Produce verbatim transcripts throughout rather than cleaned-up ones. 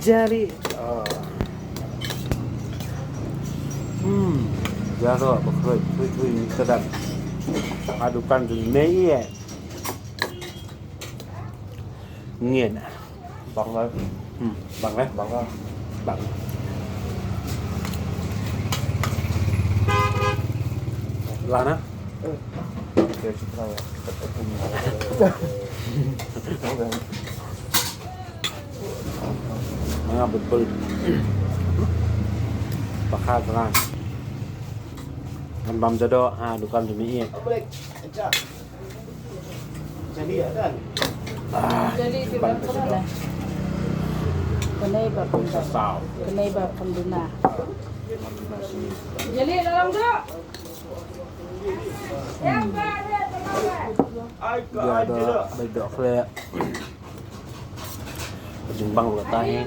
Jari. Ah. Hmm. Jaro ba khroi khroi khroi ni kadan. Adukan dun mei ye. Ngin. Bang lai. Hmm. Bang lai. Bang lai. Bang. Lana. Nga betul. Bakha tengah. Kan bam jado ha dukan demi iya. Jadi ya kan. Ah, jali di bang pernah lah. Kenai bab pernah. Kenai bab pernah. Jali dalam tu. Ïa da bai doh khleh. Jingbang kata hi.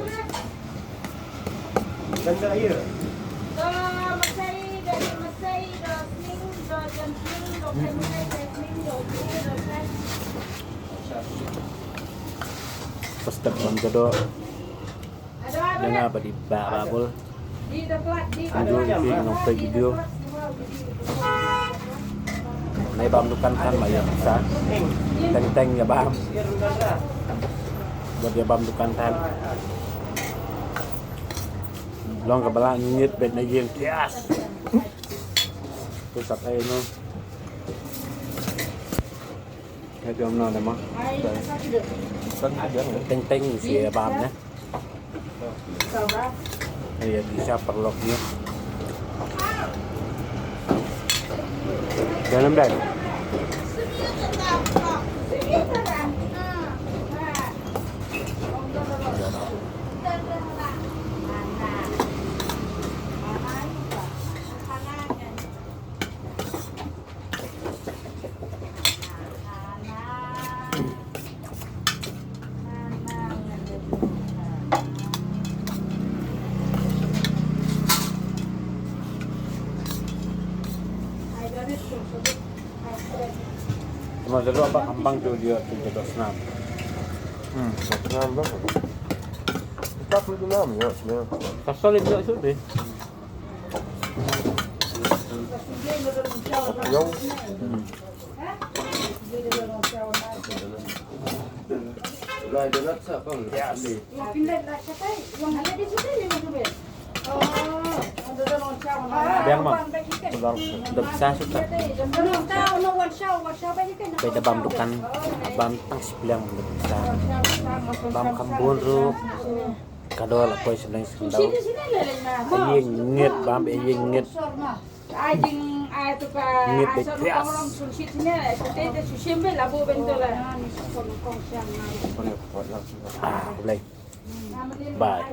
Pas tak bang jodoh. Nga ba dei ba babul. Ngi ïohi nongpeit video. Nai bam dukan than ma ïa pisa. Teng teng ïa bam. Bad ïa bam dukan than. Long kaba la ngit bad na ïing thiah. Pisa ai no. Teng teng shi bam ne. Ai, bisa paralok ne. Jangan dai. Cuma dulu apa kembang tu dia tu jodoh senam. Hmm, senam apa? Kita pun senam ya, senam. Kasal itu sudah. Biang ma. Dok sa suka. Bai da bam dukan, bam tang shi pliang dok sa. Bam kham bun ruh. Ka dor la poi shnong shnong. Ai ïing ngit bam, ai ïing ngit. Ngit beit thiah. Ah, Blei. Bye.